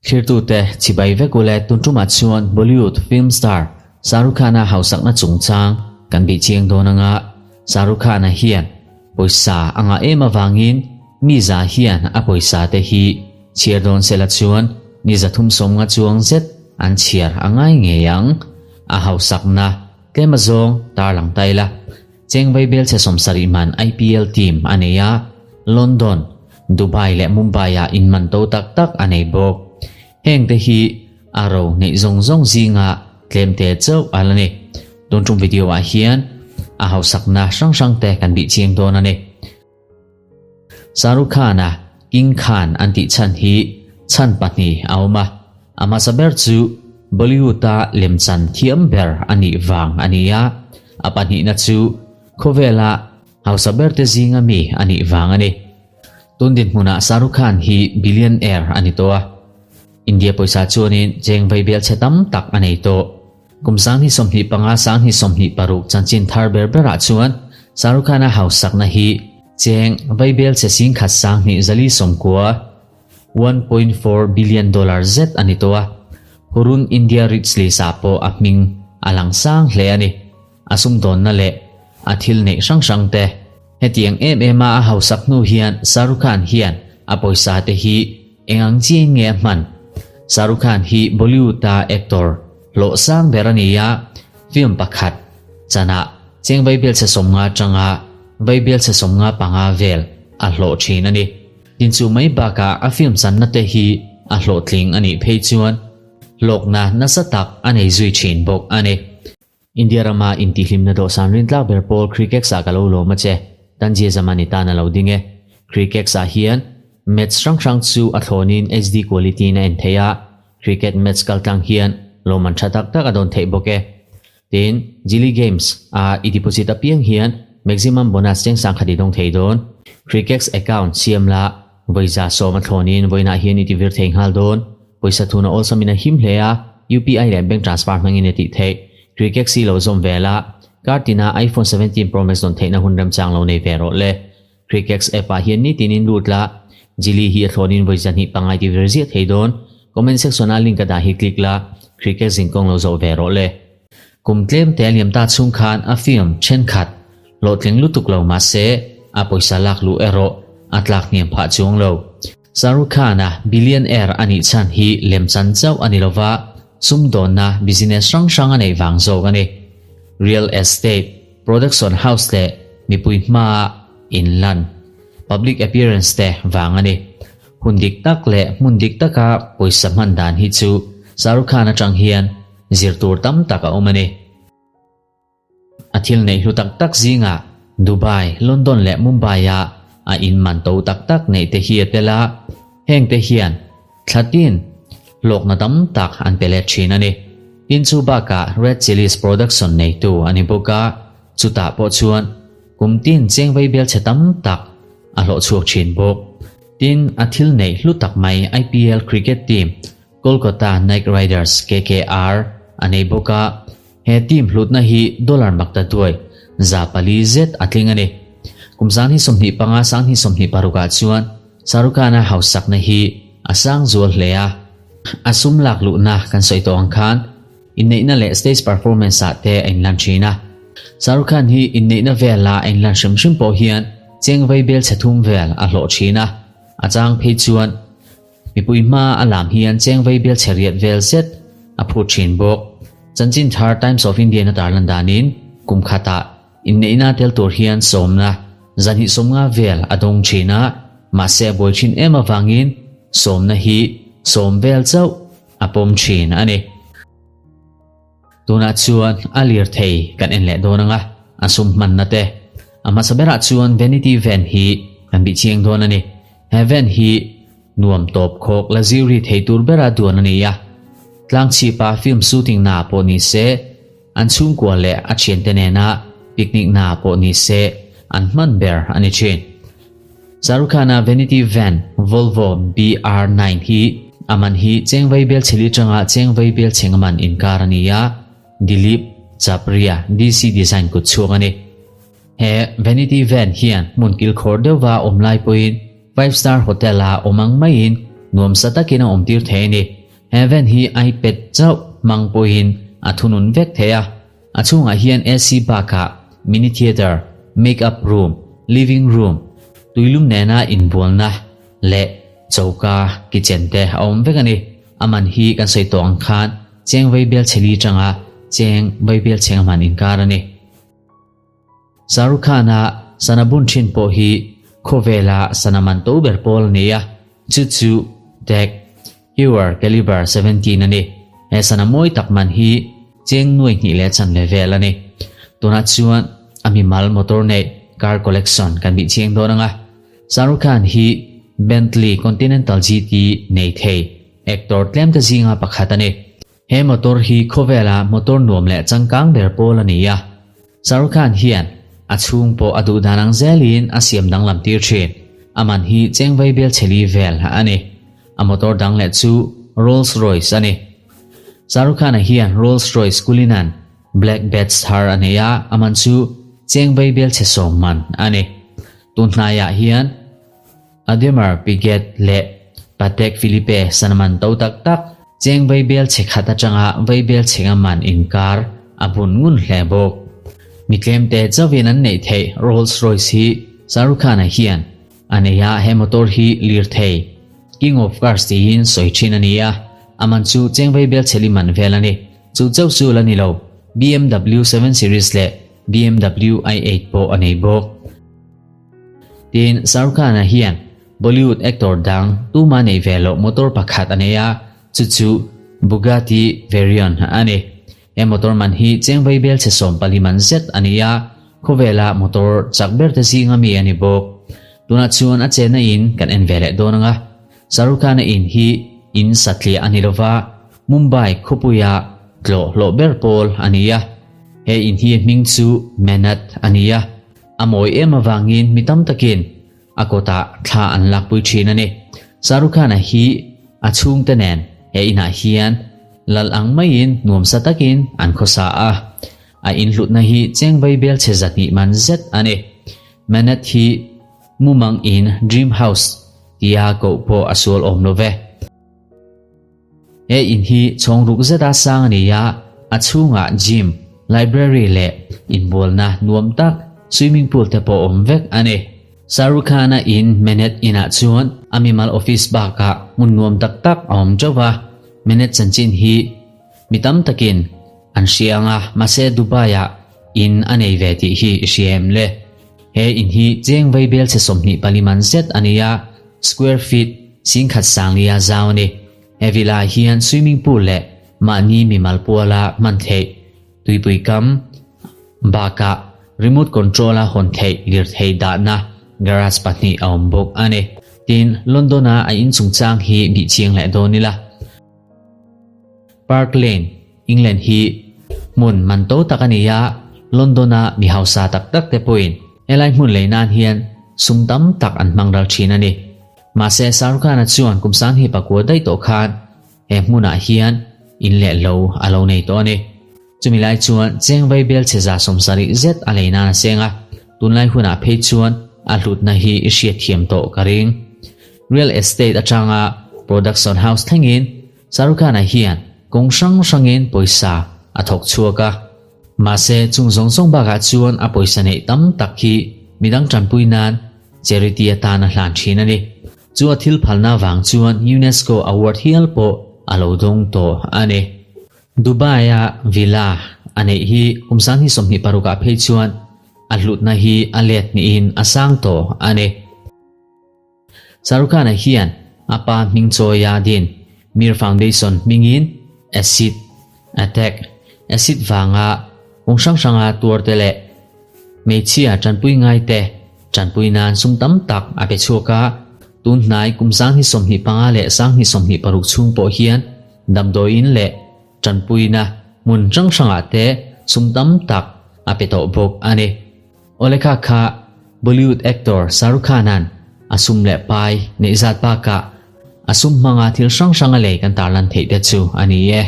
Thlirtute chibai vek ule tun tumah chuan Bollywood film star Shah Rukh Khan-a hausakna chungchang kan bih chiang dawn anga Shah Rukh Khan-a hian pawisa a ngah em avangin mi za hian a pawisa te hi chhiar dawn sela chuan ni 350 chuang zet an chhiar a ngai ngei ang. A hausakna tlem azawng tarlang ta ila. Cheng Vaibel chhe 70 man IPL team a nei a, London, Dubai leh Mumbai-ah inman to tak tak a nei bawk. Heng te hi a ro neih zawng zawng zinga tlem te chauh a la ni. Tun tum video ah hian a hausakna hrang hrang te kan bih chiang dawn a ni. Shah Rukh Khan-a King Khan an tih chhan hi chhan pahnih a awm a, a hmasa ber chu Bollywood-a lemchan thiam ber a nih vang a ni a, a pahnihna chu khawvela hausa berte zinga mi a nih vang a ni. Tun dinhmunah Shah Rukh Khan hi billionaire a ni tawh a, India pawisa chuanin cheng vaibel chhe tam tak a nei tawh. Kum 2025, 2026 chanchin thar ber berah chuan Shah Rukh Khan-a hausakna hi cheng vaibel chhe singkhat 2490, 1.4 billion dollar zet a ni tawh a. Hurun India Rich List-ah pawh a hming a lang sang hle a ni. A sumdawnna leh a thil neih hrang hrang te. Hetiang em em a a hausak hnu hian Shah Rukh Khan hian a pawisa te hi eng ang chiang nge a hman? Shah Rukh Khan hi Bollywood-a actor hlawh sang ber a ni a, film pakhat chanah cheng vaibel chhe 50 atanga vaibel chhe 55 vel a hlawh thin a ni. Tin chu mai bakah a film channa te hi a hlawhtling a nih phei chuan hlawkna nasa tak a nei zui thin bawk a ni. India rama intihhlimna dawhsan rintlak ber pawl Crickex-ah ka lo lawm a che, Tanzia Zaman i tan a lo ding e. Crickex-ah hian match hrang hrang chu a thlawnin HD quality-in a en thei a, cricket match kaltlang hian lawmman tha tak tak a dawn theih bawk e. Tin, Jili Games a i deposit apiang hian maximum bonus cheng 10,000 i dawng thei dawn. Crickex account siam la vawiza 10 a thlawnin vawiinah hian i tivir thei nghal dawn. Pawisa thuna awlsamin a him hle a, UPI leh bank transfer hmangin a tih theih. Crickex hi lo zawm ve la, kar tina iPhone 17 Pro Max dawn theihna hun remchang lo nei ve rawh le. Crickex app ah hian nitinin lut la, Jili hi a thlawnin vawi 200 pangai ti vir ziah thei dawn. Comment section ah link a dah hi click la, Crickex zingkawng lo zawh ve rawh le. Kum tlem te a liam ta chhung khan a film thenkhat hlawhtling lutuk lo mahse a pawisa lak luh erawh a tlak hniam phah chuang lo. Shah Rukh Khan-a billionaire a nih chhan hi lemchan chauh a ni lova, sumdawnna business hrang hrang a neih vang zawk a ni. Real estate, production house leh mipui hmaa inlan, public appearance te vang a ni. Hun dik tak leh hmun dik taka pawisa hman dan hi chu Shah Rukh Khan atang hian zir tur tam tak a awm a ni. A thil neih hlu tak tak zingah Dubai, London leh Mumbai-a a in man to tak tak neih te hi a tel a, heng te hian thla tin hlawkna tam tak an pe let thin a ni. Tin chu bakah Red Chillies production neitu a ni bawk a, chutah pawh chuan kum tin cheng vaibel chhe tam tak a hlawh chhuak thin bawk. Tin, a thil neih hlu tak mai IPL cricket team Kolkata Knight Riders, KKR, a nei bawk a, he team hlutna hi dollar makta duai 400 zet a tling a ni. Kum 2025, 2026 ah chuan Shah Rukh Khan-a hausakna hi a sang zual hle a, a sum lak luhna kan sawi tawh ang khan inneihna leh stage performance ah te a inlan thin a. Shah Rukh Khan hi inneihna vela a inlan hrim hrim pawh hian cheng vaibel chhe thum vel a hlawh thin a, a chang phei chuan Mipui hma a lam hian cheng vaibel chhe riat vel zet a phut thin bawk. Chanchin thar Times of India-in a tarlan danin kum khatah inneihna tel tur hian sawmna 250 vel a dawng thin a, mahse a buai thin em avangin sawmna hi 10 vel chauh a pawm thin a ni. Tunah chuan a lirthei kan en leh dawn anga a sum hmanna te. A hmasa berah chuan Vanity Van hi kan bih chiang dawn a ni. He van hi nuam tawp khawk la ziri thei tur bera duan a ni a. Tlangchhipa film shooting na pawh ni se, an chhungkua leh a thiante nena picnic na pawh ni se an hman ber a ni thin. Shah Rukh Khan-a Vanity Van Volvo BR9 hi a man hi cheng vaibel chheli atanga cheng vaibel chheng a man inkar a ni a, Dilip Chhabria DC design kut chhuak a ni. He Vanity Van hian hmun kilkhawr deuhva awm lai pawhin Five star hotel a awm ang maiin nuamsa takin a awmtir thei a ni. He van hi iPad chauh hmang pawhin a thunun vek thei a. A chhungah hian AC bakah mini theatre, make up room, living room, tuilum nena inbualna leh choka kitchen te a awm vek a ni. A man hi kan sawi tawh ang khan cheng vaibel chhe li tanga cheng vaibel chheng a man inkar a ni. Shahrukh Khan-a sana bun thin pawh hi khawvela sana man to ber pawl a ni a, chu chu Tag Heuer Calibre 17 a ni. He sana mawi tak man hi cheng nuai hnih leh chanve vel a ni. Tunah chuan a mimal motor neih car collection kan bih chiang dawn ang a. Shahrukh Khan hi Bentley Continental GT nei thei actor tlem te zinga pakhat a ni. He motor hi khawvela motor nuam leh changkang ber pawl a ni a. Shahrukh Khan hian a chhung pawh a duh dan ang zelin a siam danglam tir thin. A man hi cheng vaibel chheli vel a ni. A motor dang leh chu Rolls Royce a ni. Shahrukh Khan-a hian Rolls Royce Cullinan Black Badge thar a nei a, a man chu cheng vaibel chhe sawm man a ni. Tun hnaiah hian Audemars Piguet leh Patek Philippe sana man to tak tak cheng vaibel chhe khat atanga vaibel chhenga man inkar a bun ngun hle bawk. Mi tlemte chauhin an neih theih Rolls Royce hi Shahrukh Khan-a hian a nei a, he motor hi lirthei King of Cars tiin sawi thin a ni a, a man chu cheng vaibel chhe li man vel a ni. Chu chauh chu la ni lo, BMW 7 Series leh BMW i8 pawh a nei bawk. Tin, Shahrukh Khan-a hian Bollywood actor dang tuma nei ve loh motor pakhat a nei a, chu chu Bugatti Veyron a ni. He motor man hi cheng vaibel chhe 14 man zet a ni a, khawvela motor chak ber te zinga mi a ni bawk. Tunah chuan a chenna in kan en ve leh dawn ang a, Shahrukh Khan-a in hi in satliah a ni lova, Mumbai khawpuia tlawh hlawh ber pawl a ni a. He in hi hming chu Mannat a ni a. A mawi em avangin mi tam takin a kawtah thla an lakpui thin a ni. Shahrukh Khan-a hi a chhungte nen he inah hian lal ang maiin nuamsa takin an khawsa a. A inhlutna hi cheng vaibel chhe zahnih man zet a ni. Mannat hi mumang in dream house tia koh pawh a sual awm lo ve. He in hi chhawng ruk zeta sang a ni a, a chhungah gym, library leh inbualna nuam tak swimming pool te pawh awm vek a ni. Shahrukh Khan-a in Menet inah chuan a mimal office bakah hmun nuam tak tak a awm teuh va, Menet chanchin hi mi tam takin an hria ang a, mahse Dubai-ah in a nei ve tih hi i hria em le? He in hi cheng vaibel chhe 24 man zet a ni a, square feet singkhat sanglia zau a ni. He villa ah hian swimming pool leh mahni mimal puala hman theih tuipui kam bakah remote control a hawn theih lirthei dahna garage pahnih a awm bawk a ni. Tin, London a a inchungchang hi bih chiang leh dawn ila. Park Lane, England hi hmun man to tak a ni a, London-a mi hausa tak tak te pawhin helai hmun lei nan hian sum tam tak an hmang ral thin a ni. Mahse, Shahrukh Khan-a chuan kum sanghi pakua daih tawh khan he hmunah hian in leh lo a lo nei tawh a ni. Chumi lai chuan cheng vaibel chhe 70 zet a lei nan a seng a, tunlai hunah phei chuan a hlutna hi i hriatthiam tawh ka ring. Real estate atanga production house thlengin Shahrukh Khan-a hian kawng hrang hrangin pawisa a thawk chhuak a. Mahse, chung zawng zawng bakah chuan a pawisa neih tam tak hi midang tanpui nan charity atan a hlan thin a ni. Chu a thil phalna vang chuan UNESCO award hial pawh a lo dawng tawh a ni. Dubai-a villa a neih hi kum 2026 ah phei chuan a hlutna hi a let hnihin a sang tawh a ni. Shahrukh Khan-a hian a pa hming chawia din Mir Foundation hmingin acid attack, acid vanga kawng hrang hranga tuarte leh hmeichhia tanpui ngaite tanpui nan sum tam tak a pe chhuak a. Tun hnai kum 2025 leh 2026 chhung pawh hian damdawiin leh tanpuina hmun hrang hrangah te sum tam tak a pe tawh bawk a ni. Awle kha kha Bollywood actor Shahrukh Khan-a'n a sum leh pai neih zat bakah a sum hmanga thil hrang hrang a lei kan tarlan theih te chu a ni e.